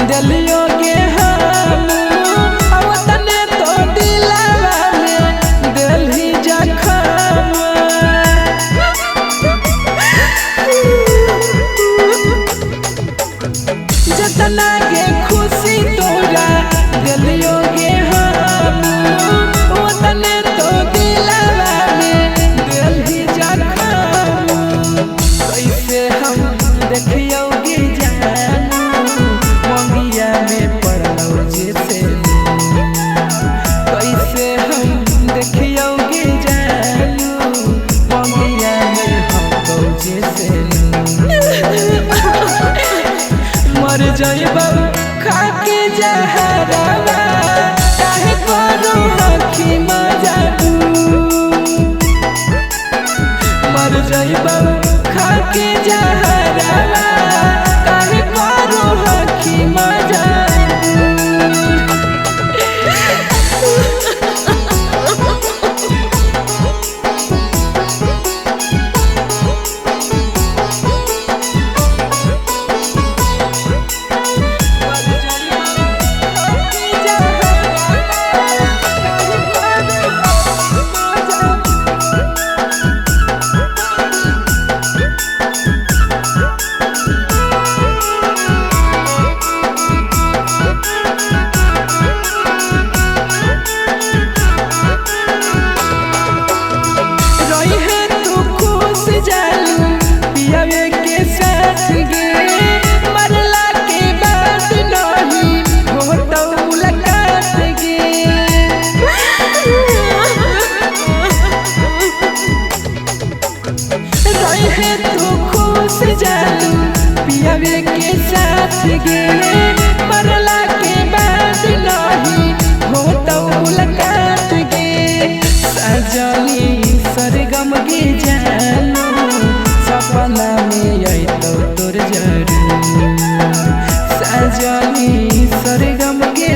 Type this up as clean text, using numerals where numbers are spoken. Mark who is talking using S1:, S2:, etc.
S1: दिलियो गे हम तने तो दिलवा में दिलही जखम। जतना के खुशी तोरा दिलियो गे हम तने तो दिलवा में दिलही जखम। कैसे हम देखियो गे जानू मंगिया में पड़लो जैसे। कैसे हम देखियो गे जानू मंगिया में हम जैसे। मर जाइबा खाके जहरवा काहे करू हखी मजाबू। मर जाइबा खाके जहरवा काहे करू हखी मजाबू। तू खुश जानू पियावे के साथ गे मरला के बाद नहीं हो तो मुलाकात गे। सजनी सरगम गे जानू सपना में अइतौ तोर जरूर। सजनी सरगम गे।